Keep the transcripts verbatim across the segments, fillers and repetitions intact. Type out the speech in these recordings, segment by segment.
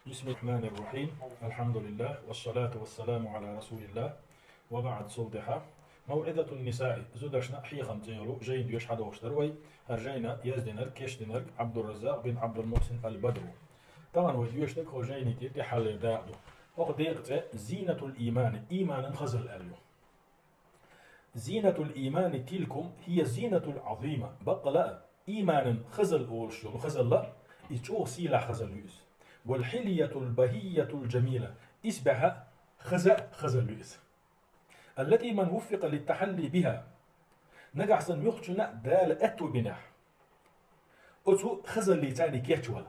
بسم الله الرحمن الرحيم. الحمد لله والصلاة والسلام على رسول الله وبعد. Цул тӀехьа موعظة النساء, зударшна хьехам цӀе йолу жайна доьшуш хьадогӀуш дара вай. ХӀара жайна яздинарг, кечдинарг Ӏабдурраззакъ бин Ӏабдулмухьсин аль-Бадр ву. Тахана вай доьшург хӀокху жайни тӀе тӀаьххьара дакъа ду. ХӀокху декъан цӀе «Зинатул иймани», ийманан хазалла аьлла ю. «Зинатул иймани тилкум хӀия зинатул Ӏазима». Баккъала а, ийманан хазалла олуш йолу хазалла, иза чӀогӀа сийлахь хазалла ю иза. «Вал хьильятул багьийятул жамила». Исбаьхьа хаза хазалла ю иза. «Аллати ман вуффикъа литтахьалли биха». Нагахь санна муьлххачунна а Дала аьтто бинехь, оцу хазаллица кечвала.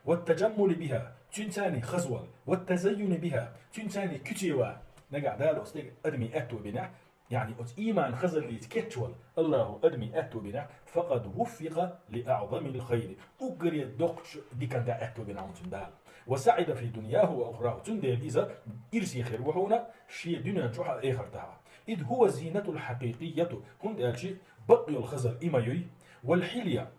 «Ваттажаммули биха», цуьнца хазавала. «Ваттазайюни биха», цуьнца куьце вала. Нагахь Дала оцу стеган адамийн аьтто бинехь, яъни оцу ийман хазаллица кечвала Аллахо адамийн аьтто бинехь, «факъад вуффикъа ли аӀзамил хайри». Уггаре доккхачу диканна аьтто бина хьуна цунна Дала. «Ва саӀида фи дуньяху ва ухраху». Цундела иза ирсе хир ву хьуна шен дуьнен чохь а, эхартахь а. «Ид хӀува зинатул хьакъикъийяту», хӀунда аьлча бакъ йолу хазалла и ма юй. «Вал хьилья»,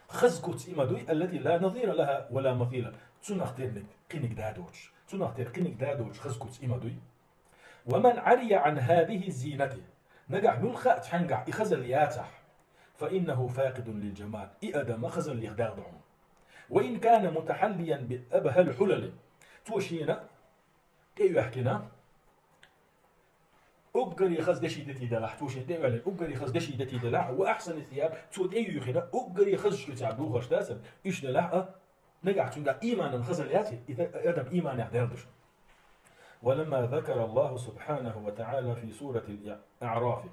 хаза куц и ма дуй, «аллати ла назира лаха ва ла масила». Цунах терниг кхиниг да доцуш. Цунах тера кхиниг да доцуш хаза куц и ма дуй. «Ва ман Ӏария Ӏан хазихи зинати». Нагахь муьлхха а цхьаьнгахь и хазалла яцахь, «фа иннаху факъидун лил жамал». И адам хазаллех даьлла ду хьуна. «Ва ин кана мутахьаллиян би абхал хьулали». Цо шена тӀеоьхкина, уггаре хаза деши дети делахь, цо шен тӀе а ваьллина, уггаре хаза деши дети делахь, «ва ахьсани сияб», цо тӀеюьйхина, уггаре хазачу куьцехь духарш дацара, уьш делахь а, нагахь цуьнгахь ийманан хазалла яций, и адам ийманех даьлла ду шуна. «Ва ламма закара Аллаху субхьанаху ва таӀала фи суратил А'рафи».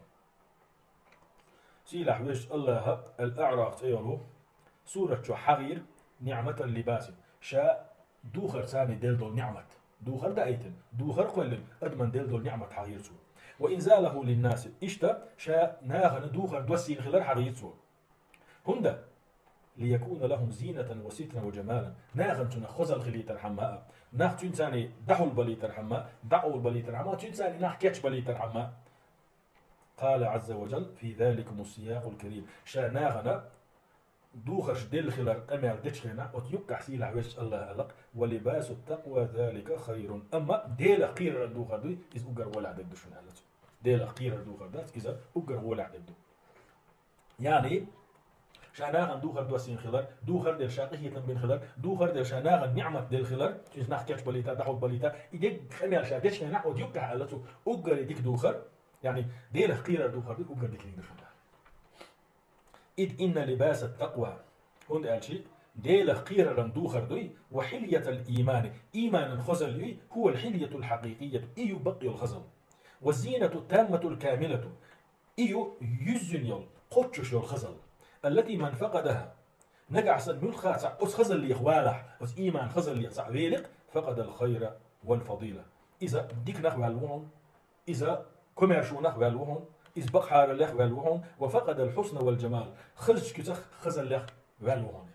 Сийлахь везачу Аллаха Ал-А'раф цӀе йолу сурат чохь хьахийра «ниӀматал либаси», ша духарца делла долу ниӀмат. Духар даийтина, духар кхоьллина, адамна делла долу ниӀмат хьахийра цо. «Ва инзалаху линнаси», иштта ша нахана духар доссийна хилар хьахийра цо. ХӀунда? «Лиякуна лахум зинатан ва ситран ва жамалан». Нахана цунах хазалла хилийтархьама а, нах цуьнца дӀахьулбалийтархьама а, дӀакъовлабалийтархьама а, цуьнца нах кечбалийтархьама а. Къала Ӏазза ва жалла: «Фи заликумус сиякъул карим». Ша нахана духарш делла хилар къамел дечу хенахь, оцу юккъехь сийлахь везачу Аллаха аьлла-кх: «Ва либасут такъва залика хайрун». Амма Делах кхераран духар дуй, иза уггар гӀолехь дерг ду шуна аьлла цо. Делах кхерар духар дац, иза уггар гӀолехь дерг ду. Яъни, ша нахана духар доссийна хилар, духар дела ша къинхетам бина хилар, духар дела ша нахана ниӀмат делла хилар, цуьнца нах кечбалийта, дӀахьулбалийта, и дерриг къамел ша дечу хенахь, оцу юккъехь аьлла цо, уггаре дика духар, яъни, Делах кхерар духар ду, уггар дика дерг ду шуна. «Ид инна либасат такъва». ХӀунда аьлча Делах кхераран духар дуй, «ва хьильятал иймани», ийманан хазалла юй, «хӀувал хьильятул хьакъикъийяту», и ю бакъ йолу хазалла. «Ва зинату тамматул камилату», и ю юьззина йолу, кхоччуш йолу хазалла. «Аллати ман факъадаха». Нагахь санна муьлхха а цхьаъ оцу хазаллех валахь, оцу ийман хазаллех цхьаъ великъ, «факъадал хайра вал фадила». Иза диканах ваьлла ву хьуна, иза комаьршонах ваьлла ву хьуна, иза бакъахьараллех ваьлла ву хьуна, «ва факъадал хьусна вал жамал», хазачу куьцах, хазаллех ваьлла ву хьуна.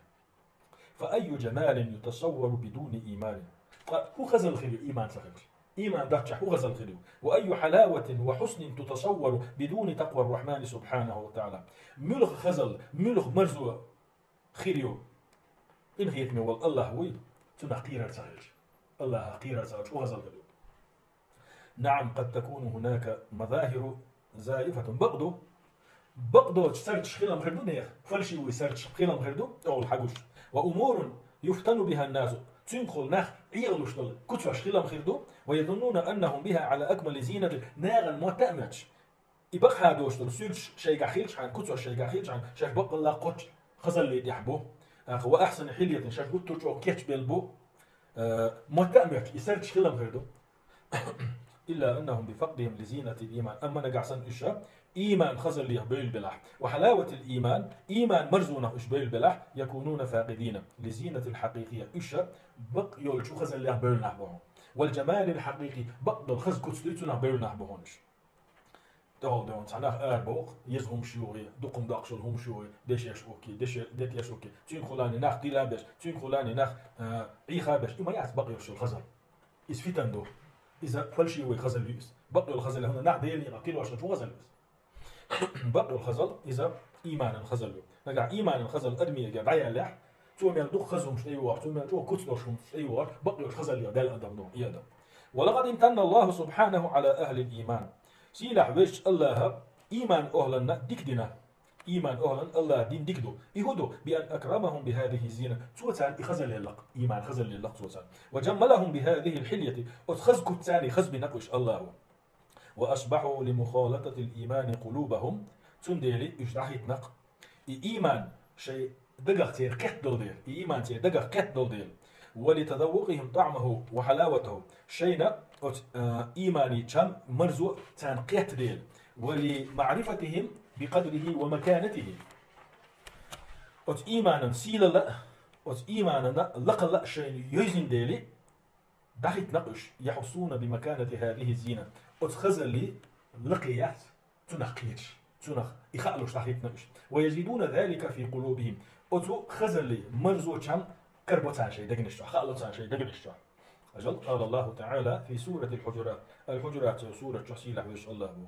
«Фа айю жамалин ютасаввару бидуни ийманин». Ткъа хӀун хазалла хир ю ийман ца хилча? Ийман доцчехь хӀун хазалла хир ю? «Ва айю хьалаватин ва хьуснин тутасаввару бидуни такъвар рахьмани субхьанаху ва таӀала». Муьлха хазалла, муьлха марзо хир ю? Къинхетаме волу Аллах вуй, цунах кхерар ца хилча. Аллахах кхерар ца хилча, хӀун хазалла хир ю? «Наам, къад такуну хӀунака мазахиру заифатун». Бакъ ду. Бакъ доцу сардаш хилам хир ду нехан. Фальшивый сардаш хилам хир ду, тӀехула хьагуш. «Ва умурун юфтану бихан насу». Цуьнгахула нах Ӏехалуш долу куцаш хилам хир ду. «Ва язуннуна аннахум биха Ӏала акмали зинатин». Нахана мотта а моьттуш, и бакъахьа доцуш долу суьрташ шайгахь хилчхьана, куцаш шайгахь хилчхьана, шаьш баккъалла кхоччуш хазалле тӀехь бу. ТӀаккха «ва ахьсани хьильятин», шаьш гуттар а чӀогӀа кечбелла бу. Э, мотта а моьттуш, и сардаш хилам хир ду. «Илла аннахум би факъдихим ли зинатил ийман». Амма нагахь санна уьш ийман хазаллех бевлла белахь, «ва хьалаватил ийман», ийман марзонах уьш бевлла белахь, «якунуна факъидина ли зинатил хьакъикъийя». Уьш бакъ йолчу хазаллех бевлла нах бу хьуна. «Вал жамалил хьакъикъий», бакъ долу хаза куц дуй, цунах бевлла нах бу хьуна уьш. ТӀехула девлла цхьа нах ара боху, еза хӀумаш юхий, дукха доккхуш йолу хӀумаш юхий, дешеш ухкий, деше-, детӀеш ухкий. Цуьнгахула нах дила беш, цуьнгахула нах, а, Ӏеха беш. И ма яц бакъ йолуш йолу хазалла. Иза фитан ду. Иза фальшивый хазалла ю иза. Бакъ йолу хазалла хӀунда нах Делан некъа тилош хазалла ю иза. Бакъ йолу хазалла иза ийманан хазалла ю. Нагахь ийманан хазалла адамегара дӀаяьллехь, Цо мел дукха хазумаш тӀейогӀар, цо мел чӀогӀа куц долуш хӀумаш тӀейогӀар, бакъйолуш хазалле даьлла адам ду и адам. ولقد امتن الله سبحانه على أهل الإيمان. Сийлахь везачу Аллаха ийман охӀланна дика дина. Ийман охӀлан Аллаха дин дика ду. И хӀун ду? بأن أكرمهم بهذه الزينة. Цо царна и хазалле лакха, ийман хазалле лакха цо царна. وجملهم بهذه الحلية. Оцу хаза куц царна хазбина уьш Аллаха. وأشبحوا لمخالطة الإيمان قلوبهم. Цундела уьш дӀахӀиттина-кх. И ийман шайн дагах церан кхетта долу дела, и ийман церан дагах кхетта долу дела. ولتذوقهم طعمه وحلاوته. Шайна оцу, а, ийманан чам марзо царна кхетта дела. ولمعرفتهم بقدره ومكانته. Оцу ийманан сийлалла а, оцу ийманан лакхалла а шайна йовзина дела, дӀахӀиттина-кх уьш, يحسون بمكانة هذه الزينة. Оцу хазаллин лакхе яц, цунах кхеташ, цунах и хаалуш дӀахӀиттина уьш. ويجدون ذلك في قلوبهم. Оцу хазаллин марзо чам карабо царна шайн дегнаш чохь, хаало царна шайн дегнаш чохь. Ажал, قال الله تعالى في سورة الحجرات. Аль-Хьуджурат цо сурат чохь сийлахь везаш Аллах бу.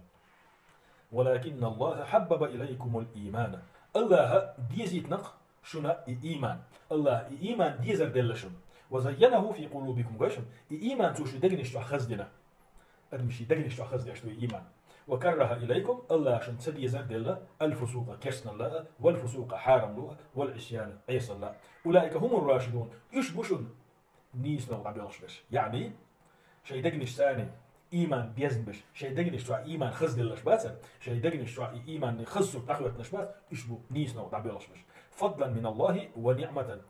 ولكن الله حبب إليكم الإيمان. Аллаха дезийтина-кх шуна и ийман. Аллаха и ийман дезар делла шуна. وزينه في قلوبكم. Гой шуна, и ийман цо шун дегнаш чохь хаздина. Адам ший дегнаш чохь хаздеш ду и ийман. وكره إليكم. Аллаха шуна ца дезар делла الفسوق, керстаналла а, والفسوق, хьарамло а, والعصيان, Ӏесалла а. أولئك هم الراشدون. Уьш бу шуна нийсонах дӀабоьлхуш берш. Яъни, шайн дегнаш царна ийман безна берш, шайн дегнаш чохь ийман хазделларш бацара, шайн дегнаш чохь и ийманан хаза сурт дӀахӀоьттинарш бац, уьш бу нийсонах дӀабоьлхуш берш. فضلا من الله ونعمة.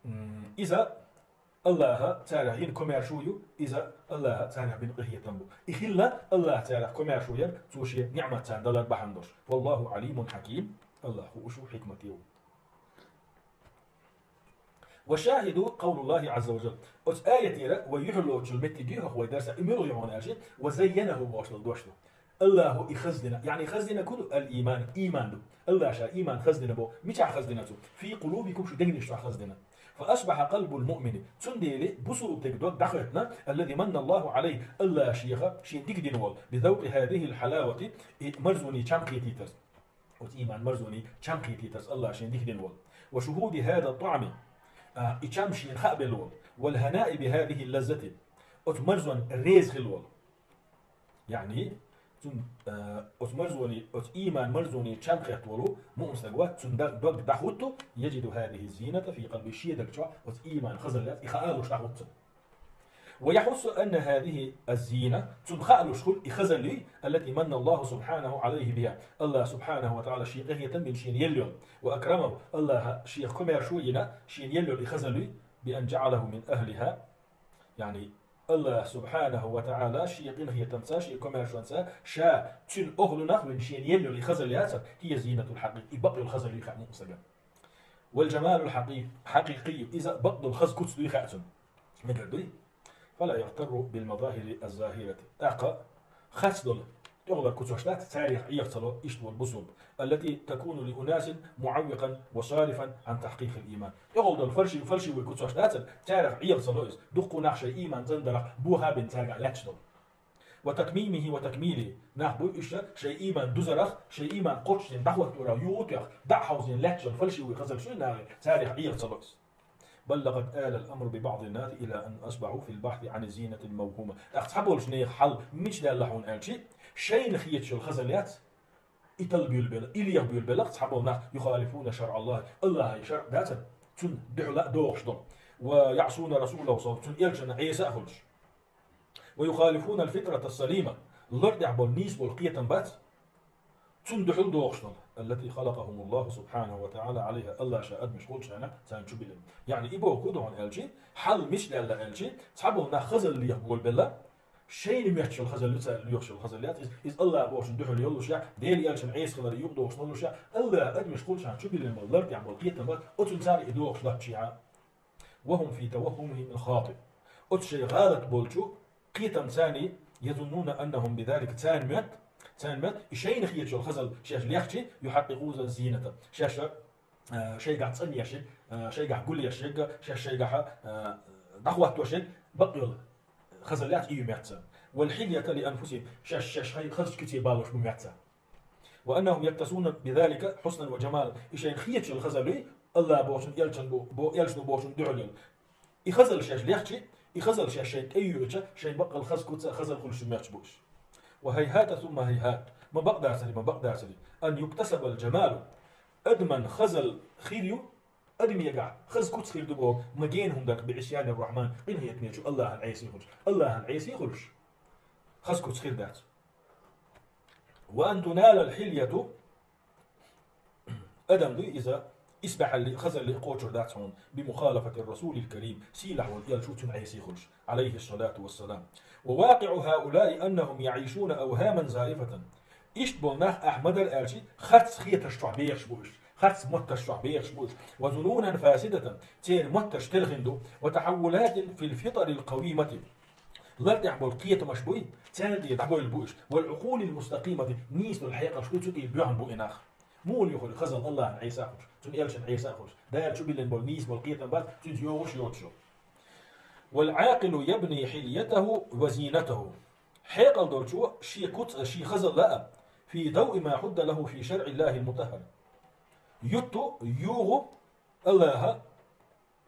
М, иза Аллаха царах йина комаьршо ю, иза Аллаха царах бина къинхетам бу. И хилла Аллаха царах комаьршо яр, цо шен ниӀмат царна далар бахьана долуш. والله عليم حكيم. Аллах хууш ву, хьикмате ву. وشاهد قول الله عز وجل. Оцу аятера вай юьхьарлоцучу меттиге хӀокху вай дарса и муьлха ю хьуна аьлча, وزينه бохуш долу дош ду. Аллахо и хаздина. Яъни хаздина хӀун ду? الإيمان, ийман ду. Аллаха ша ийман хаздина боху. Мичахь хаздина цо? في قلوبكم, шун дегнаш чохь хаздина. فأصبح قلب المؤمن. Цундела бусулба стеган дог дӀахӀоьттина, الذي من الله عليه, Аллаха шех шен дика дина волу, بذوق هذه الحلاوة, и марзонан чам кхетийтарца. Оцу ийман марзонан чам кхетийтарца Аллаха шен дика дина волу. وشهود هذا الطعم, а, и чам шена хаа белла волу. والهناء بهذه اللذة. Оцу марзонна реза хилла волу. Яъни, цунна, а, оцу марзонан, оцу ийман марзонан чам кхетта волу муъмин стаг вац, цуьнан дог дӀахӀутту, يجد هذه الزينة في قلبه, шен даг чохь оцу ийман хазалла яц, и хаалуш дӀахӀутту цунна. ويحس أن هذه الزينة, цунна хаалуш хуьлу и хазалла, التي من الله سبحانه عليه بها, Аллах субхьанаху ва тагӀала шен къинхетам бина шена елла йолу, وأكرمه, Аллаха шех комаьршо йина шена елла йолу и хазалла, بأن جعله من أهلها, яъни Аллах субхьанаху ва тагӀала шен къинхетамца, шен комаьршонца ша цуьнан охӀлунах вина шена елла йолу и хазалла яцара, هي الزينة الحقيقية, и бакъ йолу хазалла хаьа муъмин стагана. والجمال الحقيقي, иза бакъдолу хаза куц дуй хаьа цунна. Мегар дуй? فلا يغتر بالمظاهر الظاهرة. ТӀаккха харцдолу тӀехулара куцаш дац, царех Ӏеха ца ло иштта волу бусулба. التي تكون لأناس معوقا وصارفا عن تحقيق الإيمان. ТӀехула долу фальши-, фальшивый куцаш дацара, царех Ӏеха ца ло иза. Дуккха нах шайн ийман цӀандаларх бохабина цаьргахь лаьтташ долу. وتتميمه وتكميله. Нах буй уьш шайн ийман дузарах, шайн ийман кхочушдина дӀахӀоттарах, юхатоьхна, дӀа а хьовзийна лаьтташ йолу фальшивый хазаллаш ю нахе, царех Ӏеха ца ло иза. بل لقد آل الأمر ببعض الناس إلى أن أصبحوا في البحث عن الزينة الموهومة. ТӀаккха цхьаболчу нехан хьал мича даьлла хьуна аьлча, шайна хеташ йолу хазалла яц, и талбуьйлабелла, и лехабуьйлабелла цхьаболу нах, يخالفون شرع الله, Аллахьан шарӀ дацара, цунна дуьхьал а догӀуш долу. ويعصون رسوله, цуьнан элчанна Ӏеса а хуьлуш. ويخالفون الفطرة السليمة, лар тӀехь болу нийса болу кхетам бац, цунна дуьхьал догӀуш долу. التي خلقهم الله سبحانه وتعالى عليها, Аллах ша адамаш хуьлучу хенахь царна чу биллина. Яъни и боху хӀун ду хьуна аьлча, хьал мича даьлла аьлча, цхьаболу нах хазалла лехабуьйлабелла, шайна моьттуш йолу хазалла ю цара лоьхуш йолу хазалла яц иза. Иза Аллах бохучун дуьхьал йолуш я, Дела элчанна Ӏеса хилар юкъадогӀуш долуш я, Аллах адамаш хуьлучу хенахь чу биллина болу лар тӀехь болу кхетам бац, оцунна цара и догӀуш лапчи хьа. وهم في توهمهم الخاطئ. Оцу шайн гӀалат болчу кхетам царна, يظنون أنهم بذلك, царна моьтту, царна моьтту, и шайна хеташ йолу хазалла шаьш лехча, يحققون الزينة. Шаьш, а, шайгахь цӀанъеш ерг, а, шайгахь гулъеш ерг, шаьш шайгахь, а, дӀахӀоттош ерг, бакъ йолу хазалла яц, и ю моьтту царна. والحلية لأنفسهم, шаьш, шаьш хазачу куьце балош бу моьтту царна. وأنهم يكتسون بذلك حسنا وجمالا. И шайна хеташ йолу хазалла ю, Аллах бохучун, элчан бо-, бо-, элчано бохучун дуьхьал йолу. И хазалла шаьш лехча, и хазалла шаьш шайн тӀеюьйхича, шайн баккъал хаза куц а, хазалла хуьлуш мерч бу уьш. Ва хайхата сумма хайхат. Ма бакъдацари, ма бакъдацари. Ан юктасабал джамалу. Адаман хазалла хир ю, адамегахь хаза куц хир ду боху, ма гена хӀума дара, би Ӏисянир Рахьман, къинхетамечу Аллахьан Ӏеси хуьлуш. Аллахьан Ӏеси хуьлуш хаза куц хир дац. Ва ан туналал хьильяту, адам дуй иза, исбаьхьалли, хазалли кхочур дац хьуна, би мухалафатир расулил карим, сийлахь волу элча ву цуьнан Ӏеси хуьлуш, алейхиссалату вассалам. Ва вакъиъу хаулаи аннахум яӀишуна авхаман заифатан. Иштта болу нах ахь ма дара аьлча, харц хеташ чохь бехаш бу уьш, харц мотташ чохь бехаш бу уьш, ва зунунан фасидатан, церан мотташ телхина ду, ва тахьаввулатин фил фитарил къавимати. Лар тӀехь болу кхетамаш буй, царна тӀе дӀабойла бу уьш, вал Ӏукъулил мустакъимати, нийса долу хьекъалш ду, цу тӀе боьхна бу и нах. Муха ю хуьлу хазалла Аллахьан Ӏеса а хуьлуш, цуьнан элчан Ӏеса а хуьлуш? Дала чу биллина болу нийса болу кхетам бац, цуьнца йогӀуш йоцуш йолу. Вал Ӏакъилу ябни хьильятаху ва зийнатаху. Хьекъал долчо шен куц а, шен хазалла а, фи давъи ма хьудда лаху фи шаръиллахил мутаххар. Ютту, югӀу Аллаха,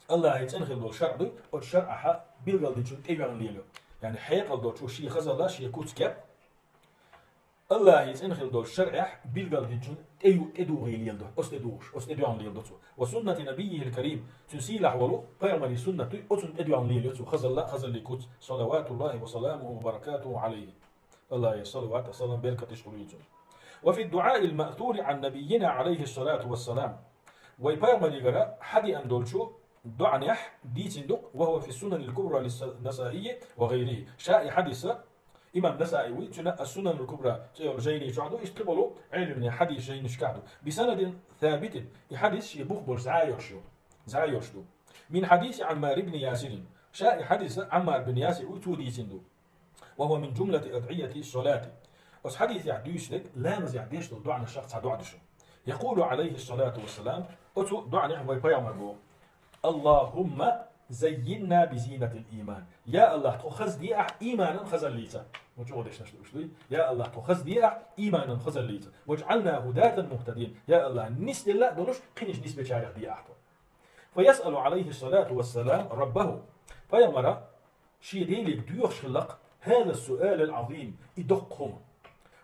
Аллахьан цӀена хила долу шаръ дуй, оцу шаръахьа билгалдинчун тӀейоьгӀна лелайо. Яъни хьекъал долчо шен хазалла, шен куц кеп, Аллахьан цӀена хила долу шаръехь билгалдинчун тӀею-, тӀедугӀий леладо, оцу тӀедугӀуш, оцу тӀедоьгӀна леладо цо. Ва суннати набиййихил карим, цуьнан сийлахь волу пайхамаран суннат дуй, оцунна тӀедоьгӀна лелайо цо хазалла, хазаллин куц, салаватуллахи ва саламуху ва баракатуху алейхи. Аллахьан салават а, салам, беркаташ хуьлийла цунна. Ва фи дуӀаил маъсури ан набиййина алейхиссалату вассалам. Вай пайхамарегара хьадеана долчу доӀанехь дийцина ду, ва хӀува фи сунанил кубра лис Насаийи ва гӀайрихи. Ша и хьадиса, имам Насаи вуй, цуьнан ас-Сунанул Кубра цӀе йолу жайни чохь ду, иштта болу Ӏелимийн хьадис жайнашкахь ду. Би санадин сабитин, и хьадис шен бух болуш зӀа йолуш ю. ЗӀа йолуш ду. Мин хьадиси Ӏаммар ибн Ясирин. Ша и хьадиса Ӏаммар бин Ясир вуй, цо дийцина ду. Ва хӀува мин жумлати адъияти салати. Оцу хьадисехь дуьйцу дерг ламазехь деш долу доӀанашах цхьа доӀа ду шу. Якъулу алейхиссалату вассалам, оцу доӀанехь вай пайхамар боху: «Аллахумма заййинна би зийнатил ийман». Я Аллах, тхо хаза де ахь ийманан хазаллица. Ма чӀогӀа дешнаш ду уьш дуй. Я Аллах, тхо хаза де ахь ийманан хазаллица. Ваджъална худатан мухтадин. Я Аллах, нисделла а долуш, кхиниш нисбечарех де ахь тхо. Фа ясъалу алейхиссалату вассалам раббаху. Пайхамара шен Деле доьхуш хилла-кх: «Хаза суалал азим», и доккха хӀума.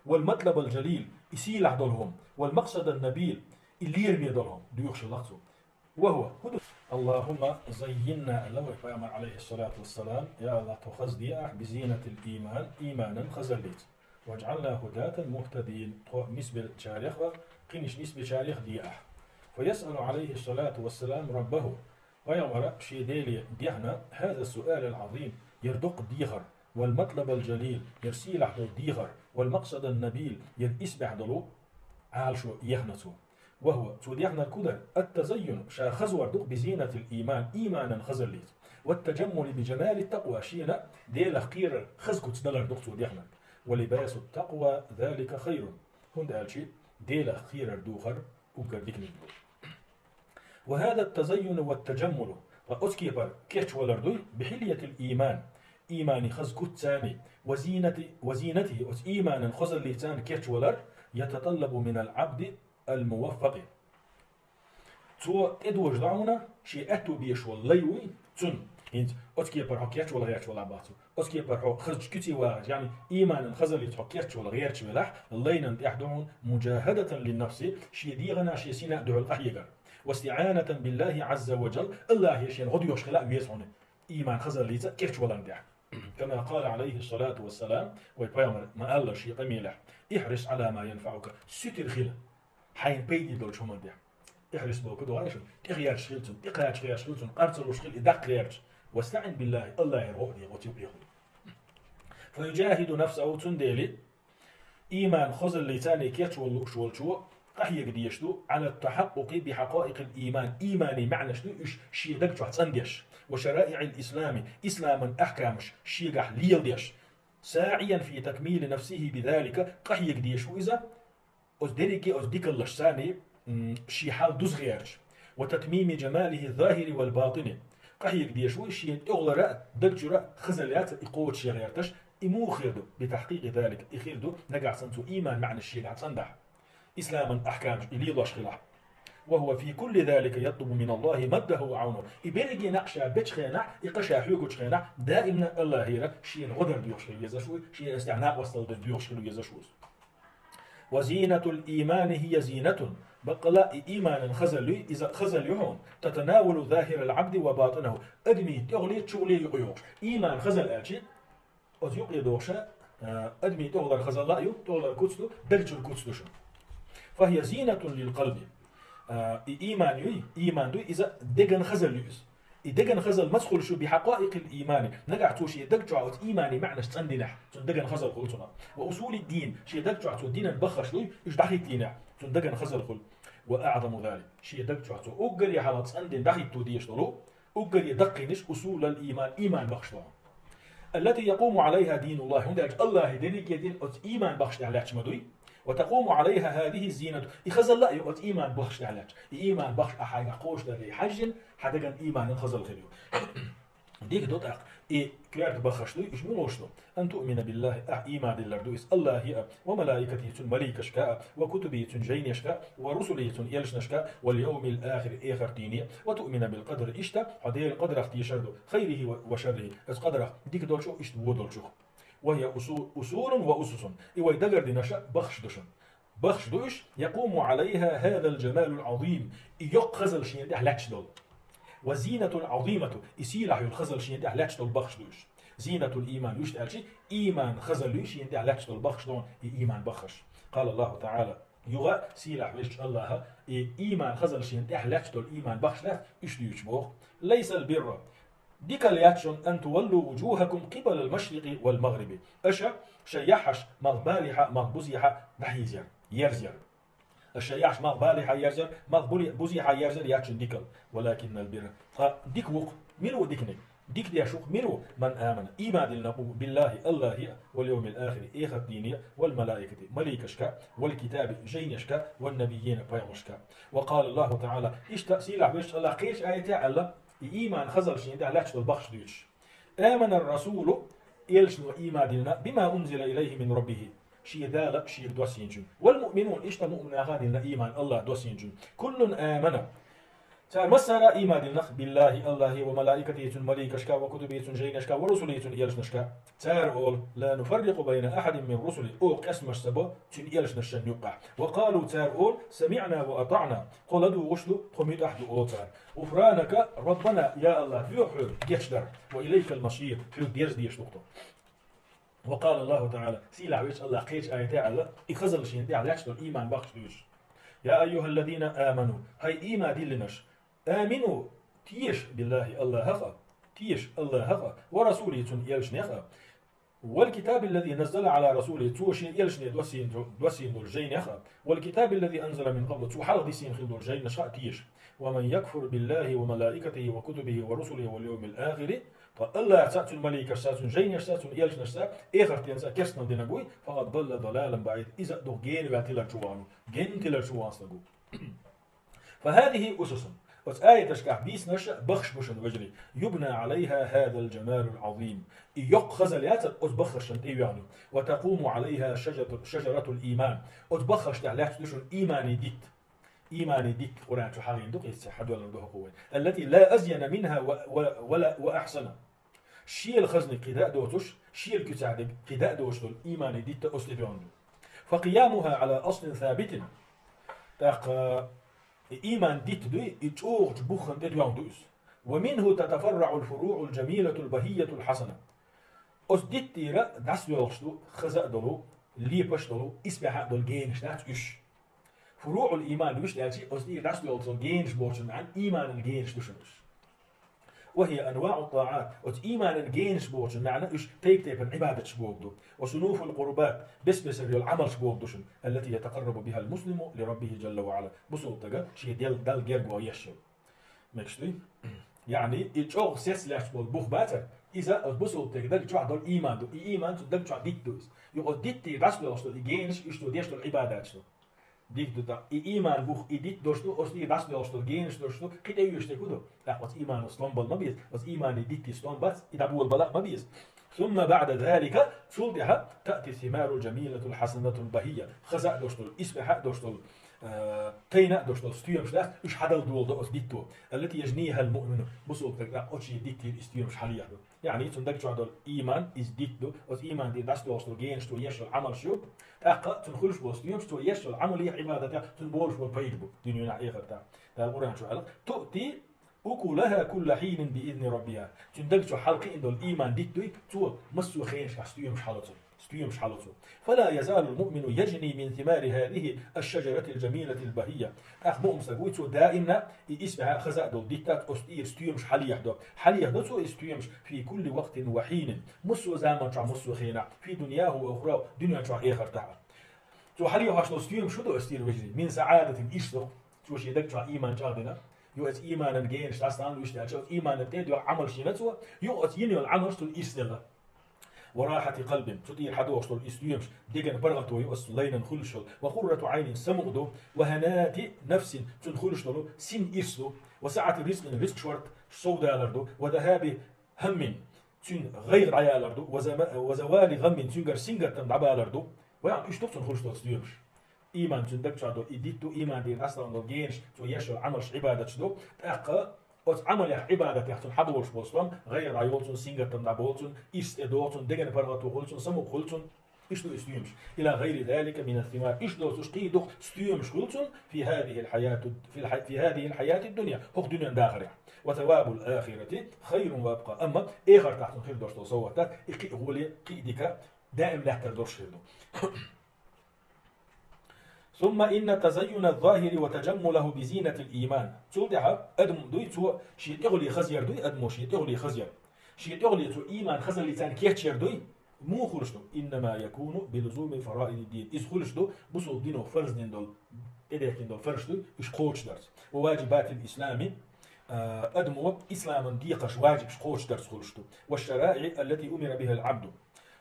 «Вал матлабал жалил», и сийлахь долу хӀума. «Вал максадан набил», и лераме долу хӀума. Доьхуш хилла-кх цо. Ва хӀува, хӀун ду? «Аллахумма заййинна», аьлла вай пайхамар, алейхиссалату вассалам, я Аллах, тхо хаза де ахь, би зийнатил ийман, ийманан хазаллица. «Ваджъална худатан мухтадин», тхо нисбеллачарех а, кхиниш нисбечарех а де ахь. Фа ясъалу алейхиссалату вассалам раббаху. Пайхамара шен Деле дехна: «Хаза суалал азим», яра доккха дехар, «вал матлабал жалил», яра сийлахь долу дехар, «вал максадан набил», яра исбаьхьа долу Ӏалашо ехна цо. Ва хӀува, цо дехнарг хӀун дара? Ат-тазаййуну, ша хазор ду-кх, би зийнатил ийман, ийманан хазаллица. Ват-таджаммулу би жамалит такъва, шена Делах кхерар хаза куц далар ду-кх цо дехнарг. Ва либасут такъва залика хайрун. ХӀунда аьлча Делах кхерар духар уггар диканиг ду. Ва хаза ат-тазаййуну ват-таджаммулу, ткъа оцу кепара кечвалар дуй, би хьильятил ийман, ийманан хаза куццани, ва зийнати-, ва зийнатихи, оцу ийманан хазаллицани кечвалар, ятаталлабу минал абди ал-муваффакъи. Цо тӀедожадо хьуна, шен аьтту беш волу лай вуй, цунна. ХӀинца оцу кепара хьо кечвала гӀерташ валахь бах цо. Оцу кепара хьо хазачу куьце вагӀаш, яъни ийманан хазаллица хьо кечвала гӀерташ велахь, лайнан тӀехь ду хьуна муджахадатан линнафси, шен дегӀана, шен сина а дуьхьал къахьегар. Вастиъанатан биллахи Ӏазза ва джалла, Аллахе шена гӀо доьхуш хила а веза хьуна. Ийман хазаллица кечваларна тӀехь. Кама къала алейхиссалату вассалам, вай пайхамар ма-аллара шен къамелехь: «Ихьрис Ӏала ма янфаӀука», сутара хила хьайна пайде долчу хӀуманна тӀехь. Ихьрис бохург ду хьуна, тӀехьа гӀерташ хила цунна, тӀекхача гӀерташ хила цунна, къарцалуш хила и даккха гӀерташ. Вастаъин биллахи, Аллахера гӀо а де, оцу юкъе хуьлу. Фа юджахиду нафсаху, цундела Ийман хозаллица царна кечвала лууш волчо къахьега дезаш ду, Ӏала тахьаккъукъи би хьакъаикъил ийман, ийманан маьӀнаш ду уьш шен даг чохь цӀандеш, ва шараиӀил ислами, исламан ахькамаш шегахь леладеш, саӀиян фи такмили нафсихи би залика, къахьега дезаш ву иза, оцу дерриге оцу дикаллаш царна, м, шен хьал дуза гӀерташ, ва татмими жамалихи захири вал батини, къахьега дезаш ву шен тӀехулара а, даг чуьра а хазалла яц и кхочушъян гӀерташ, и муха хир ду, би тахькъикъи залика, и хир ду, нагахь санна цо ийман маьӀнаш шегахь цӀандахь, исламан ахькамаш и лелош хилахь. وهو في كل ذلك يطلب من الله مده وعونه. И берриге а ша бечу хенахь, и кхаъ ша хьоьгучу хенахь, даимна Аллахьера шена гӀо дар доьхуш хила везаш ву, шена эццахь накъосталла дан доьхуш хила везаш ву иза. وزينة الإيمان هي زينة. Баккъала а и ийманан хазалла ю, иза хазалла ю хьуна, تتناول ظاهر العبد وباطنه. Адамийн тӀехуле, чухуле юкъа йогӀуш. Ийман хазалла аьлча, оцу юкъе догӀуш, а, адамийн тӀехулара хазалла а ю, тӀехулара куц ду, даг чуьра куц ду шуна. فهي زينة للقلب. А, и ийман юй, ийман дуй, иза деган хазалла ю иза. И деган хазалла маца хуьлуш ю, بحقائق الإيمان. Нагахь цо шен даг чохь оцу ийманан маьӀнаш цӀандинехь, цуьнан деган хазалла хуьлу цунах. وأصول الدين. Шен даг чохь цо динан баххаш дуй, уьш дӀахӀиттийнехь, цуьнан деган хазалла хуьлу. وأعظم ذلك. Шен даг чохь цо уггаре хьалха цӀандина дӀахӀитто дезаш долу, уггаре даккхийнаш أصول الإيمان, ийман баххаш долу. التي يقوم عليها دين الله. ХӀунда аьлча Аллахьан дерриге а дин оцу ийман баххаш тӀехь лаьтташ ма дуй. وتقوم عليها هذه الزينة. И хазалла а ю оцу ийман баххаш тӀехь лаьтташ. И ийман баххаш ахь хьайгахь кхочушдарий хьаьжжина, хьан даган ийманан хазалла хир ю. Дика ду тӀаккха. И коьрта баххаш дуй, уьш муьлш ду? أن تؤمن بالله, ахь ийман диллар ду иза Аллахье а, وملائكته, цуьнан маликашка а, وكتبه, цуьнан жайнашка а, ورسله, цуьнан элчанашка а, واليوم الآخر, эхарт дийне а, وتؤمن بالقدر, иштта хьо Делан къадарах тешар ду, خيره وشره, оцу къадарах дика долчух, иштта вон долчух. وهي أصو-، أصول وأسس. И вай дагардинарш баххаш ду шуна. Баххаш ду уьш, يقوم عليها هذا الجمال العظيم. И йоккха хазалла шена тӀехь лаьтташ долу. والزينة العظيمة. И сийлахь йолу хазалла шена тӀехь лаьтташ долу баххаш ду уьш. زينة الإيمان, вуьшта аьлча, ийман хазалла ю шена тӀехь лаьтташ долу баххаш долу и ийман баххаш. قال الله تعالى. Юха сийлахь везачу Аллахьа и ийман хазалла шена тӀехь лаьтташ долу ийман баххаш лаьцна уьш дуьйцуш боху. ليس البر. Дикал яц шуна أن تولوا وجوهكم قبل المشرق والمغرب. Аша шайн яххьаш малхбалехьа а, малхбузехьа а дӀахьийзар, ерзар. Аша шайн яххьаш малхбалехьа ерзар, малхбузе-, бузехьа ерзар яц шуна дикал. ولكن البر. Ткъа дика ву-кх, мила ву диканиг? Дика деш ву-кх мила ву? من آمن. Ийман диллина ву بالله, Аллахье а, واليوم الآخر, эхарт дийне а, والملائكة, маликашка а, والكتاب, жайнашка а, والنبيين, пайхамаршка а. وقال الله تعالى. Иштта сийлахь везачу Аллахьа кхечу аятехь аьлла, и ийман хазалла шена тӀехь лаьтташ долу баххаш дуьйцуш. آمن الرسول, элчано ийман диллина, بما أنزل إليه من ربه, шен Дала шега доссийначун. والمؤمنون, иштта муъмин наха а диллина ийман Аллахьа доссийначун. كل آمن. Цара массара а ийман диллина بالله, Аллахье, وملائكته, цуьнан маликашка, وكتبه, цуьнан жайнашка, ورسله, цуьнан элчанашка. Цара олу: لا نفرق بين أحد من رسله, оха къестамаш ца бо цуьнан элчанашна юккъехь. وقالوا, цара олу: سمعنا وأطعنا, тхо ладугӀуш ду, тхо муьтӀахь ду, олу цара. غفرانك ربنا, я Аллахь, доьху хьоьга гечдар, وإليك المصير, хьоьга дерза дезаш ду-кх тхо. وقال الله تعالى, сийлахь везачу Аллахьа кхечу аятехь аьлла, и хазалла шена тӀехь лаьтташ долу ийман баххаш дуьйцуш. يا أيها الذين آمنوا, хӀай ийман диллинарш, آمنوا, теша بالله, Аллахьах а, теша Аллахьах а, ورسوله, цуьнан элчанех а, والكتاب الذي نزل على رسوله, цо шен элчане доссийна, доссийна долу жайнех а, والكتاب الذي أنزل من قبل, цо хьалха диссийна хилла долу жайнашка а теша. ومن يكفر بالله وملائكته وكتبه ورسله واليوم الآخر, ткъа Аллахьца а, цуьнан маликашца а, цуьнан жайнашца а, цуьнан элчанашца а, эхарт денца а керстанал динарг вуй, فقد ضل ضلالا بعيدا, иза а ду гена ваьлла тилар чу вахана, гена тилар чу вахана стаг ву. فهذه أسس. Оцу аяташкахь бийцинарш баххаш бу шуна, вежарий. يبنى عليها هذا الجمال العظيم. И йоккха хазалла яцара оцу баххаршна тӀе а йоьхна. وتقوم عليها شجرة، شجرة الإيمان. Оцу баххаршна тӀехь лаьтташ ду шуна ийманан дитт. Ийманан дитт Къуръан чу хьахийна ду, кхечу хьадоьллина ду хӀокхо вайн. التي لا أزين منها و، و، ولا، وأحسن. Шел хазаниг кхидӀа а доцуш, шел куьцехь дерг кхидӀа а доцуш долу ийманан дитт оцу тӀе доьхна ду. فقيامها على أصل ثابت. ТӀаккха и ийманан дитт дуй, и чӀогӀачу буххана тӀе доьхна ду иза. ومنه تتفرع الفروع الجميلة البهية الحسنة. Оцу диттера дӀасадоьлхуш ду хаза а долу, лепаш а долу, исбаьхьа а долу генаш дац уьш. فروع الإيمان, вуьшта аьлча, оцу тӀера дӀасадоьлхуш долу генаш бохучун маьӀна ийманан генаш ду шуна уьш. وهي أنواع الطاعات, оцу ийманан генаш бохучун маьӀна уьш тайп-тайпана Ӏибадаташ бохург ду. وصنوف القربات, бес-бесара йолу Ӏамалш бохург ду шуна. التي يتقرب بها المسلم لربه جل وعلا. Бусалба стага шен Дел-, Далла герга ваха еш йолу. Мегаш дуй? Яъни, и чӀогӀа сецна лаьтташ болу бух бацара, иза оцу бусалба стеган даг чохь долу ийман ду. И ийман цу даг чохь дитт ду иза. Юха оцу диттера дӀасадоьлхуш долу и генаш, уьш цо деш долу Ӏибадаташ ду. Дика ду тӀаккха. И ийман бух, и дитт долуш ду, оцу тӀера дӀасадоьлхуш долу генаш долуш ду, кхин тӀе оьшуш дерг хӀун ду? ТӀаккха оцу иймано стом бала ма беза, оцу ийманан дитте стом бац, и дӀаболабала а ма беза. ثم بعد ذلك, цул тӀаьхьа, تأتي الثمار الجميلة الحسنة البهية. Хаза а долуш долу, исбаьхьа а долуш долу, тайна а долуш долу стоьмаш дац, уьш хьадала долу до оцу дитто. التي يجنيها المؤمن, бусалба стаг тӀаккха оцу шен диттера и стоьмаш хьалехьа ду. Яъни цуьнан даг чохь долу ийман иза дитт ду, оцу ийман тӀера дӀасадолуш долу генаш цо еш йолу Ӏамалш ю. ТӀаккха цунна хуьлуш болу стоьмаш цо еш йолу Ӏамалехь, Ӏибадатехь цунна болуш болу пайда бу дуьненахь, эхартахь. Дала Къуръан чохь аьлла: تؤتي أكلها كل حين بإذن ربها. Цуьнан даг чохь хьалакхиъна долу ийман дитт дуй, цо массо а хенашкахь стоьмаш хьало цунна. Стоьмаш хьало цо. فلا يزال المؤمن يجني من ثمار هذه الشجرة الجميلة البهية. ТӀаккха муъмин стаг вуй, цо даимна и исбаьхьа хаза а долу диттаца оцу тӀера стоьмаш хьалехьа до. Хьалехьа до цо и стоьмаш في كل وقت وحين. Массо а заман чохь, массо а хенахь, في دنياه وأخراه, дуьнен чохь, эхартахь. Цо хьалехьош долу стоьмаш шу ду оцу тӀера, вежарий? من سعادة, ирс ду. Цо шен даг чохь ийман чӀагӀдина. Ю оцу ийманан генаш дӀасадаллалц аьлча, оцу ийманан тӀе а доьгӀна Ӏамалш йина цо, ю оцу йина йолу Ӏамалш цунна ирс делла. وراحة قلب, цу тӀера хьадогӀуш долу и стоьмаш деган паргӀато ю оцу лайнан хуьлуш йолу. وقرة عين, самукъа ду. وهناء نفس, цунна хуьлуш долу син ирс ду. وسعة رزق, ризкъ шорта совдалар ду. وذهاب هم, цуьнан гӀайгӀа дӀаялар ду. وزما-, وزوال غم, цуьнгара сингаттам дӀабалар ду. Ва уьш ду цунна хуьлуш долу стоьмаш. Ийман цуьнан даг чохь долу и дитт ду, ийман тӀера дӀасадаллалц генаш, цо еш йолу Ӏамалш, Ӏибадаташ ду. ТӀаккха оцу Ӏамалех, Ӏибадатех цунна хьаболуш болу стом гӀайгӀа дӀайолу цунна, сингаттам дӀаболу цунна, ирс тӀедогӀу цунна, деган паргӀато хуьлу цунна, самукъа хуьлу цунна. Иштта ду и стоьмаш. إلى غير ذلك من الثمار. Иштта доцуш кхин а дукха стоьмаш хуьлу цунна في هذه الحياة الد-، في الح-، في هذه الحياة الدنيا, хӀокху дуьненан дахарехь. وثواب الآخرة خير وأبقى. Амма эхартахь цунна хир долуш долу совгӀат дац, и кхин а гӀоле, кхин а дика, даим лаьттар долуш хир ду. ثم إن تزين الظاهر وتجمله بزينة الإيمان. Цул тӀаьхьа адам дуй, цо шен тӀехула хазъяр дуй, адамо шен тӀехула хазъяр. Шен тӀехула цо ийман хазаллица кечъяр дуй, муха хуьлуш ду? إنما يكون بلزوم فرائض الدين. Иза хуьлуш ду бусалба дино фарз дина долу, тӀедехкина долу фарзаш дуй, уьш кхочушдарца. وواجبات الإسلام, а, адамо исламан декхарш, важибаш кхочушдарца хуьлуш ду. والشرائع التي أمر بها العبد.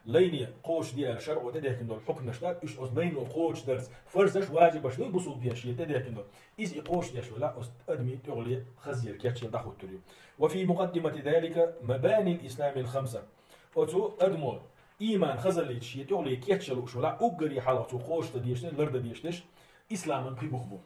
Лайне кхочушде аьлла шарӀо тӀедехкина долу хьукмаш дар, уьш оцу лайно кхочушдарца, фарзаш, важибаш дуй бусалба динан шен тӀедехкина долу. Иза и кхочушдеш велахь, оцу адамийн тӀехула хазъяр, кечъяр дӀахӀуттур ю. وفي مقدمة ذلك مباني الإسلام الخمسة. Оцу адамо ийман хазаллица шен тӀехула кечъян лууш велахь, уггаре хьалха цо кхочушдан дезаш дерг, лардан дезаш дерг исламан пхи бух бу.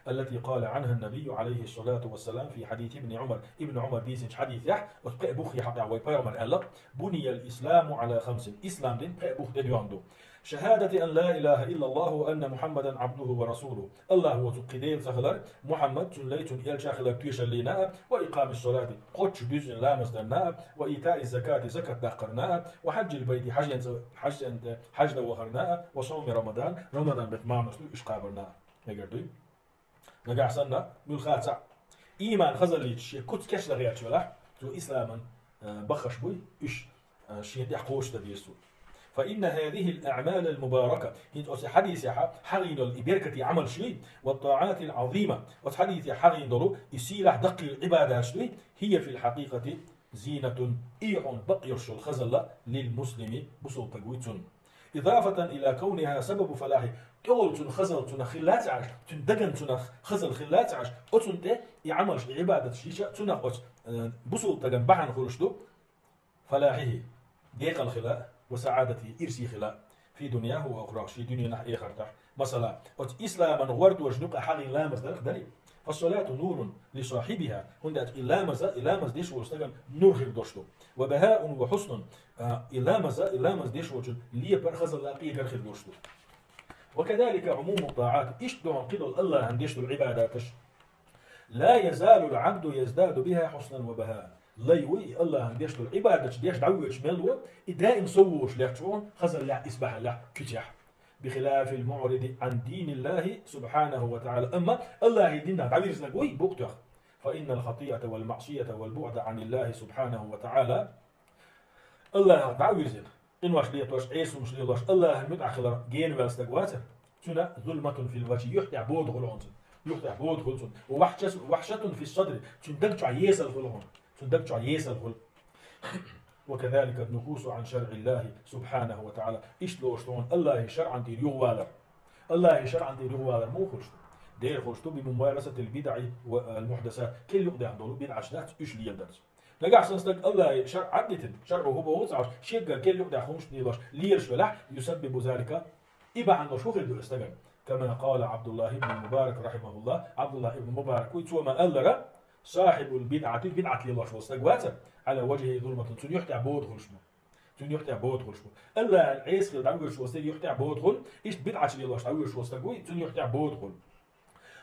التي قال عنها النبي عليه الصلاة والسلام في حديث ابن عمر. Ибн Ӏумара дийцинчу хьадисехь, оцу пхеа бухе хьакъехь вай пайхамара аьлла: بني الإسلام على خمس. Ислам дин пхеа бух тӀедоьгӀна ду. شهادة أن لا إله إلا الله وأن محمدا عبده ورسوله. АллахӀ воцург кхин Дела ца хилар, Мухьаммад цуьнан лай, цуьнан элча хилар тоьшаллина а, وإقام الصلاة, кхоччуш дуьззина ламаз дарна а, وإيتاء الزكاة, закат даккхарна а, وحج البيت, хьажен цӀа-, хьажен тӀе хьаж дан вахарна а, وصوم رمضان, Рамадан беттан мархнаш дуй, уьш кхабарна а. Мегар дуй? Нагахь санна, муьлхха а цхьаъ ийман хазаллица шен куц кечдан гӀерташ велахь, цо исламан, а, баххаш буй, уьш, а, шен тӀехь кхочушдан деза цо. فإن هذه الأعمال المباركة, хӀинца оцу хьадисехь хьахийна долу и беркате Ӏамалш юй, والطاعات العظيمة, оцу хьадисехь хьахийна долу и сийлахь даккхийла Ӏибадаташ дуй, هي في الحقيقة زينة, и хьуна бакъ йолуш йолу хазалла, للمسلم, бусалба стаг вуй цунна. إضافة إلى كونها سبب فلاحه. ТӀехула цунна хазалла цунах хилла а ца Ӏаш, цуьнан дагана цунах хазалла хилла а ца Ӏаш, оцунна тӀе и Ӏамалш, и Ӏибадаташ йича, цунах оцу, э, бусалба стагана бахьана хуьлуш ду فلاحه, декъала хила а, وسعادته, ирсе хила а, في دنياه وأخراه, шен дуьненахь, эхартахь. Масала, оцу исламан гӀортор юкъа хьахийна ламаз дарх дарий? فالصلاة نور لصاحبها, хӀунда аьлча и ламаза, и ламаз деш волу стагана нур хир долуш ду. وبهاء وحسن, а, и ламаза, и ламаз деш волчун лепар, хазалла, къегар хир долуш ду. وكذلك عموم الطاعات, иштта дуьхьал кхидолу АллахӀан деш долу Ӏибадаташ. لا يزال العبد يزداد بها حسنا وبهاء. Лай вуй и АллахӀан деш долу Ӏибадаташ деш дӀавоьдуш мел ву, и даим сов волуш лехча ву хазаллехь, исбаьхьаллехь, куьцехь. بخلاف المعرض عن دين الله سبحانه وتعالى. Амма АллахӀан динах дӀавирзинарг вуй букъ тоьхна. فإن الخطيئة والمعصية والبعد عن الله سبحانه وتعالى. АллахӀах дӀа а вирзина, къинош летош, Ӏеса хӀумаш лелош, АллахӀан муьтӀахь хилар гена ваьлла стаг вацара, цуьнан ظلمة في الوجه, юьхь тӀехь бода хуьлу хьуна цуьнан. Юьхь тӀехь бода хуьлу цуьнан. ووحشة، وحشة في الصدر, цуьнан даг чохь есал хуьлу хьуна. Цуьнан даг чохь есал хуьлу. وكذلك النكوص عن شرع الله سبحانه وتعالى. Иштта лоруш ду хьуна АллахӀан шарӀан тӀера юхавалар. АллахӀан шарӀан тӀера юхавалар муха хуьлуш ду? Дера хуьлуш ду بممارسة البدع والمحدثات. Кхин а юкъадехна долу бидӀаташ дац, уьш леладарца. Нагахь санна стаг АллахӀан шарӀ Ӏаддитина, шарӀо хӀун боху ца Ӏаш, шеггара кхин а юкъадехна хӀумаш лелош, лелаш велахь, يسبب ذلك, и бахьана долуш хӀун хир ду и стагана? كما قال عبد الله بن المبارك رحمه الله, Абдуллах ибн Мубарак вуй, цо ма аллара: صاحب البدعة, бидӀат лелош волу стаг вацара, على وجهه ظلمة, цунна юьхь тӀехь бода хуьлуш бу. Цунна юьхь тӀехь бода хуьлуш бу. Аллахьан Ӏеса хила дӀавоьдуш волу стаг юьхь тӀехь бода хуьлу, иштта бидӀаташ лелош дӀавоьдуш волу стаг вуй, цунна юьхь тӀехь бода хуьлу.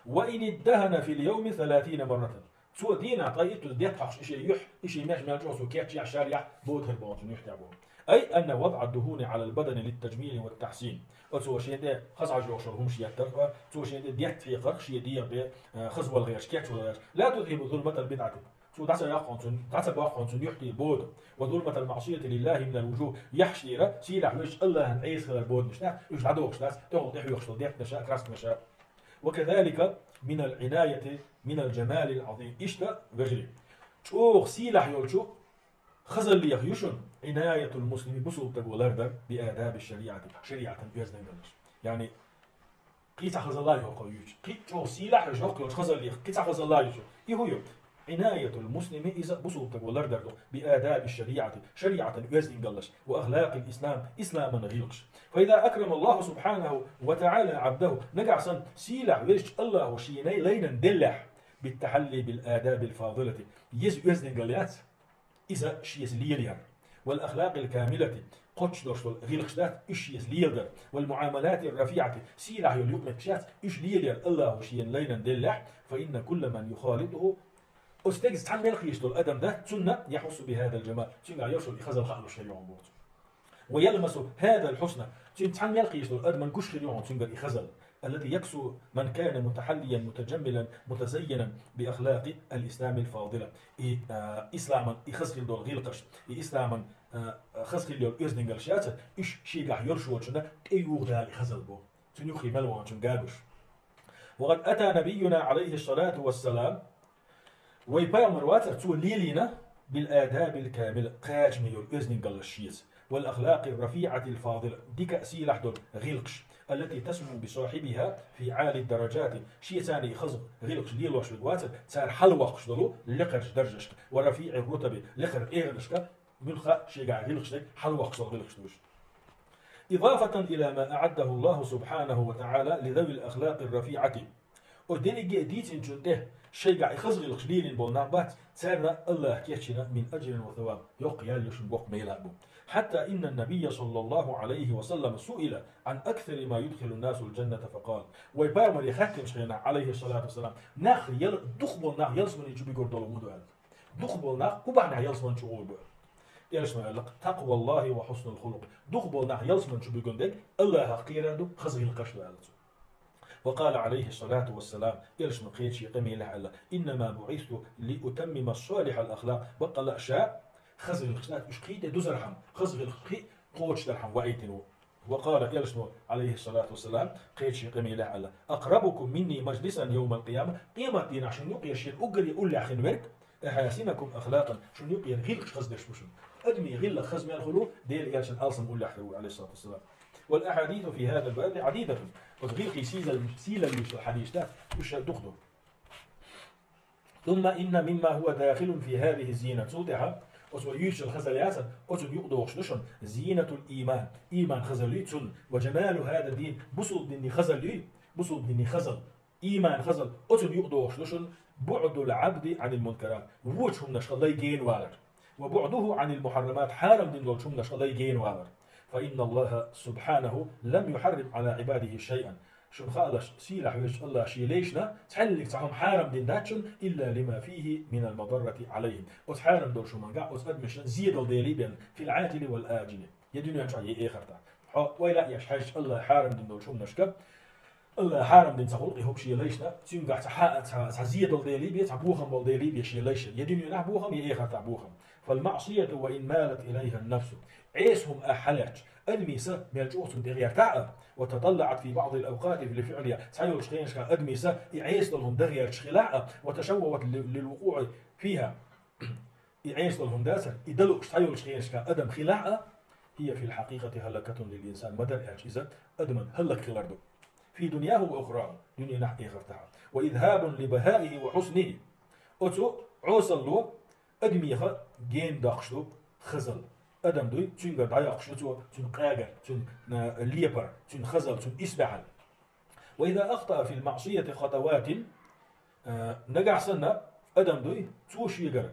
وإن ادهن في اليوم ثلاثين مرة. Цо дийнахь ткъе иттаза детта хьокхуш и шен юьхь, и шен меш мел чӀогӀа цо кечъяхь, шаръяхь, бода хир бу цунна юьхь тӀехь боху. أي أن وضع الدهون على البدن للتجميل والتحسين. Оцо шен тӀе хаза Ӏаш йогӀуш йолу хӀумаш еттарх а, цо шен тӀе детта хьекхарх шен дегӀан бен, а, хаза вала гӀерташ, кечвала гӀерташ. لا تذهب ظلمة البدعة. Цо дӀа ца йоккху хьуна цунна, дӀа ца боккху хьуна цунна юьхь тӀехь бода. وظلمة المعصية لله من الوجوه. Яхь шера, сийлахь везачу Аллахьан Ӏеса хилар боданаш тӀехь, уьш дӀадохуш дац, тӀехула тӀехьоьхуш долу деттанаша, красканаша. وكذلك من العناية من الجمال العظيم. Иштта, вежарий, чӀогӀа сийлахь йолчу хазаллех ю шуна, عناية المسلم, бусулба стага лардар, بآداب الشريعة, шариӀатан оьздангаллаш. Яъни, кхин цхьа хазалла ю хӀокхо юьйцу. Кхин чӀогӀа сийлахь йолуш хӀокхо йолчу хазаллех, кхин цхьа хазалла ю шуна. И хӀун ю? عناية المسلم, иза бусулба стага лардар ду, بآداب الشريعة, шариӀатан оьздангаллаш, وأخلاق الإسلام, исламан гӀиллакхаш. فإذا أكرم الله سبحانه وتعالى عبده, нагахь санна сийлахь везачу Аллахьо шен лайнан деллехь, بالتحلي بالآداب الفاضلة, еза оьздангалла яц, иза шеца лелаяр. والأخلاق الكاملة, кхоччуш долуш долу гӀиллакхаш дац, уьш шеца леладар. والمعاملات الرفيعة, сийлахь йолу юкъаметтигаш яц, уьш лелаяр Аллахьо шен лайнан деллехь, فإن كل من يخالطه, оцу стегца цхьаьна мел хеташ долу адам дац, цунна يحس بهذا الجمال, цуьнгахь йолуш йолу и хазалла хаалуш хир ю хьуна боху цо. ويلمس هذا الحسن, цуьнца цхьаьна мел хеташ долу адамна гуш хир ю хьуна цуьнгара и хазалла. الذي يكسو من كان متحليا متجملا متزينا بأخلاق الإسلام الفاضلة. И, а, исламан и хаза хила долу гӀиллакхаш, и исламан, а, хаза хила йолу оьздангаллаш яцара, уьш шегахь йолуш волчунна тӀеюхадала и хазалла боху. Цуьнан юххе мел ваханчунна гуш. وقد أتى نبينا عليه الصلاة والسلام, вай пайхамар вацара, цо лелийна, بالآداب الكاملة, кхачаме йолу оьздангаллаш шеца, والأخلاق الرفيعة الفاضلة, дика а сийлахь долу гӀиллакхаш, التي تسمو بصاحبها في عالي الدرجات, шеца и хаза гӀиллакхаш лелош верг вацара, цара хьалавоккхуш долу лекхарчу даржашка, ورفيع الرتب, лекхара эгӀанашка, муьлхха а шегахь гӀиллакхаш дерг хьалавоккхуш долу гӀиллакхаш ду уьш. إضافة إلى ما أعده الله سبحانه وتعالى لذوي الأخلاق الرفيعة. Оцу дерриге а дийцинчунна тӀе шайгахь и хаза гӀиллакхаш лелийна болу нах бац, царна Аллаха кечйина من أجر وثواب, йоккха ял ю шуна, боккха мела а бу. حتى إن النبي صلى الله عليه وسلم سئل عن أكثر ما يدخل الناس الجنة فقال. Вай пайхамаре хаьттинчу хенахь, عليه الصلاة والسلام, нах ял-, дукха болу нах ялсамани чу буьгур долу хӀун ду аьлла. Дукха болу нах хӀун бахьанехь ялсамани чу гӀур бу? Элчано аьлла: تقوى الله وحسن الخلق. Дукха болу нах ялсамани чу буьгун дерг Аллахах кхерар ду, хаза гӀиллакхаш ду аьлла цо. وقال عليه الصلاة والسلام, Элчано кхечу къамелехь аьлла: إنما بعثت لأتمم صالح الأخلاق. Баккъалла а ша хаза гӀиллакхаш дац, уьш кхин тӀе дузархьама, хаза гӀиллакхаш кхин кхочушдархьама ваийтина ву. وقال, Элчано, عليه الصلاة والسلام, кхечу къамелехь аьлла: أقربكم مني مجلسا يوم القيامة. Къематдийнахь шуна юкъера шена уггаре уллехь хин верг, أحاسنكم أخلاقا, шуна юкъера гӀиллакхаш хаза дерш бу шуна. Адамийн гӀиллакх хаза мел хуьлу, Делан Элчанан алсам уллехь хир ву, عليه الصلاة والسلام. والأحاديث في هذا الباب عديدة. Оцу гӀиллакхийн сийлаллин, сийлаллин хьадисаш дац, уьш дукха ду. ثم إن مما هو داخل في هذه الزينة. Цул тӀаьхьа оцу вай юьйцучу хазалла яцара, оцунна юкъадогӀуш ду шуна زينة الإيمان, ийман хазалла юй цунна, وجمال هذا الدين, бусулба динан хазалла юй, бусулба динан хазалла, ийман хазалла, оцунна юкъадогӀуш ду шуна بعد العبد عن المنكرات, вочу хӀуманашка лай гена валар. وبعده عن المحرمات, хьарам дина долчу хӀуманашка лай гена валар. فإن الله سبحانه لم يحرم على عباده شيئا. Шуна хаалаш, сийлахь везачу Аллаха шен лайшна цхьаьнниг цхьа хӀума хьарам дина дац шуна, إلا لما فيه من المضرة عليهم. Оцу хьарам долчу хӀумангахь оцу адамашна зен дала делий бен, في العاجل والآجل. Я дуьнен чохь, я эхартахь. Хьо ойла а еш хьаьжча Аллаха хьарам дина долчу хӀуманашка, Аллаха хьарам дина ца хуьлу и хӀума шен лайшна, цуьнгахь цхьа хьа-, цхьа, цхьа зен дала делий бен, цхьа бохам бола делий бен шен лайшна. Я дуьненахь бохам, я эхартахь бохам. فالمعصية وإن مالت إليها النفس. Ӏеса хӀума ахь хьалаьцча, адамийн са мел чӀогӀа цунна тӀегӀертахь а, وتطلعت في بعض الأوقات لفعلها. Цхьайолчу хенашкахь адамийн са и Ӏеса долу хӀума дан гӀерташ хилахь а, وتشوفت ل-، للوقوع فيها. И Ӏеса долу хӀума дацара, и дан лууш цхьайолчу хенашкахь адам хилахь а, هي في الحقيقة هلكة للإنسان. Ма-дарра аьлча, иза адаман хӀаллакьхилар ду. في دنياه وأخراه, дуьненахь а, эхартахь а. وإذهاب لبهائه وحسنه. Оцу Ӏесалло адамеха гена доккхуш ду хазалла. Адам дуй, цуьнгара дӀайоккхуш ю цо цуьнан къагар, цуьнан, а, лепар, цуьнан хазалла, цуьнан исбаьхьалла. وإذا أخطأ في المعصية خطوات, э, нагахь санна адам дуй, цо шегара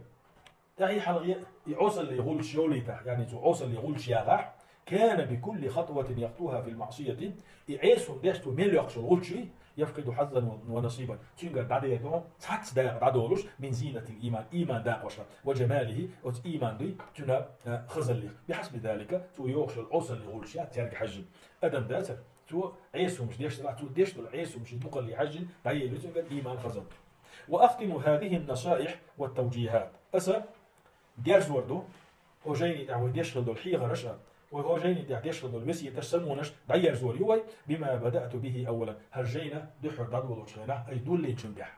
тӀаьхьий хьалхе и Ӏовсаллий гӀулч йолийтахь, яъни цо Ӏовсаллий гӀулч яьхахь, كان بكل خطوة يخطوها في المعصية, и Ӏеса хӀума деш цо мел йоаккхаш йола гӀулч, يفقد حظا ونصيبا, цуьнгара дӀадер ду хьуна цхьацца дакъа дӀадолуш, من زينة الإيمان, иман дакъошха, وجماله, оцу иман дуй цуьнан, э, хазаллех, بحسب ذلك, цо йоахаш йолу Ӏовсаллий гӀулч яц цаьрга хьаьжжина. Адам дацара, цо Ӏеса хӀумаш деш дара, цо деш долу Ӏеса хӀумаш дукхалле хьаьжжина дӀаелира цуьнгара иман хазалла. وأختم هذه النصائح والتوجيهات. Аса дерзор ду хӀокху жайни тӀехь вай деш хила долу хьехарш а, вай хӀокху жайни тӀехь деш хила долу весеташ, самонаш дӀаерзор ю вай, بما بدأت به أولا, хӀара жайна дуьххьара дӀадолочу хенахь айса дуллинчун тӀехь.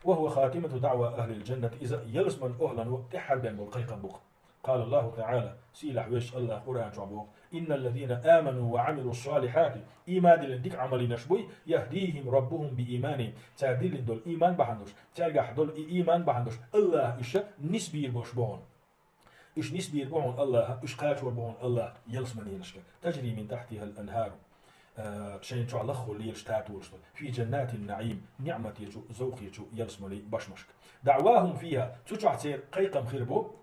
وهو خاتمة دعوى أهل الجنة, иза ялсаманин охӀлано тӀаьххьара бен болу кхайкхам бу-кх. قال الله تعالى, сийлахь везачу АллахӀа Къуръан чохь боху: إن الذين آمنوا وعملوا الصالحات, иман диллина дика Ӏамалш буй, يهديهم ربهم بإيمانهم, цара диллина долу иман бахьана долуш, цаьргахь долу и иман бахьана долуш, АллахӀа уьш нисбийр болуш бу хьуна. Уьш нисбийр бу хьуна АллахӀа, уьш кхачор бу хьуна АллахӀа ялсаманешка. تجري من تحتها الأنهار, э, шайна чохь лаххула лелаш татолаш долу, في جنات النعيم, ниӀматечу, зовкхечу ялсаманин башмашка. دعواهم فيها, цу чохь церан кхайкхам хир бу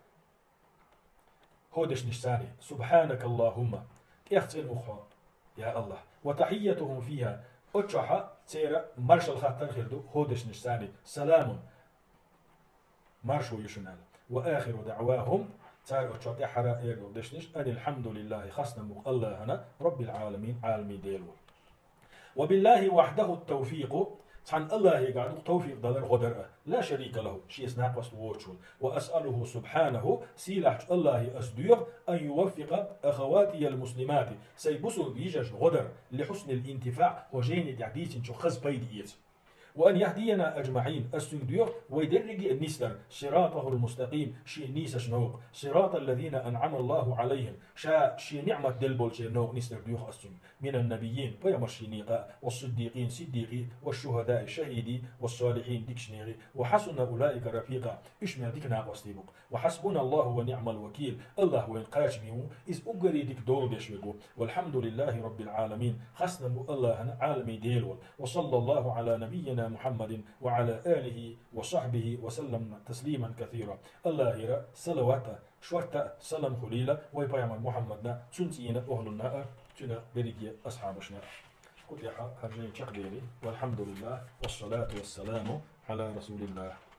хӀокху дешнашца: سبحانك اللهم, тӀех цӀена ву хьо, я АллахӀ. وتحيتهم فيها, оцу чохь церан маршалла хаттар хир ду хӀокху дешнашца: سلام, маршо ю шуна аьлла. وآخر دعواهم, цара оцу чохь тӀаьххьара эр долу дешнаш: أن الحمد لله, хастам бу-кх АллахӀана, رب العالمين, Ӏаламийн Дела волу. وبالله وحده التوفيق, цхьана АллахӀегахь ду-кх тавфикъ далар, гӀо дар а, لا شريك له, шеца накъост воцуш волу. وأسأله سبحانه, сийлахьчу АллахӀе ас доьху, أن يوفق أخواتي المسلمات, сайн бусалба йижарш гӀо дар, لحسن الانتفاع, хӀокху жайни тӀехь дийцинчух хаза пайда эца. وأن يهدينا أجمعين, ас цуьнга доьху вай дерриге а нисдар, صراطه المستقيم, шен нийсачу новкъа, صراط الذين أنعم الله عليهم, ша шен ниӀмат делла болчеран новкъа нисдар доьху ас цуьнга, من النبيين, пайхамаршийн некъа, والصديقين, сиддикъийн, والشهداء, шахӀидийн, والصالحين, дикачу нехан, وحسن أولئك رفيقا, уьш мел дика накъостий бу-кх. وحسبنا الله ونعم الوكيل, АллахӀ вайна кхачаме ву, иза уггаре дика дола деш верг ву. والحمد لله رب العالمين, хастам бу АллахӀана, Ӏаламийн Дела волу. وصلى الله على نبينا محمد وعلى آله وصحبه وسلم تسليما كثيرا. АллахӀера салават а, шортта а салам хуьлийла вай пайхамар Мухьаммадна, цуьнан цӀийнан охӀлунна а, цуьнан берриге асхьабашна а. Кху тӀехь хӀара жайна чекхдели. والحمد لله والصلاة والسلام على رسول الله.